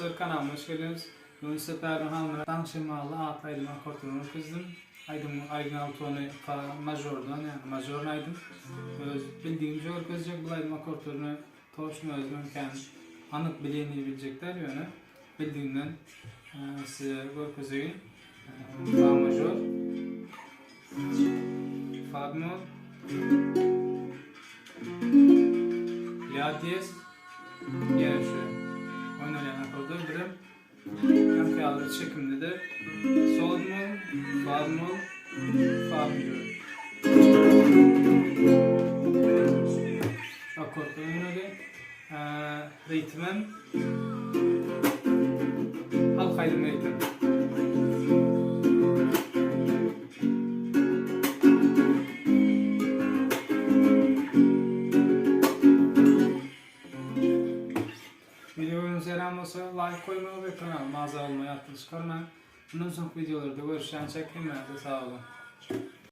Dostlar kanalyma hoş geldiňiz. Bugün size Pälwan Halmyrat Daň şemaly atly aýdymyň akkordyny görkezdim. Aýdymyň original tony fa mažordan ýagny mažorny aýdym. Öz bildigimçe görkezjek bul aýdym akkordlaryny toçny özümem kän anyk bilýän diýip biljek däl ýöne bildigimden size görkezegin. Fa mažor Fa bemol La diyez Ýene şu oýnalýan akkordlar birem ýaňky ýaly bir çekimli-de sol bemol, fa bemol, fa major. Şu akkordlar oýnaly. Ritmem halk aýdym ritm. Wideo göwnüňize ýaran bolsa laýk goýmagy we kanalyma agza bolmagy ýatdan çykarmaň. Mundan soňky wideolarda görüşýänçäk hemmäňize sag boluň.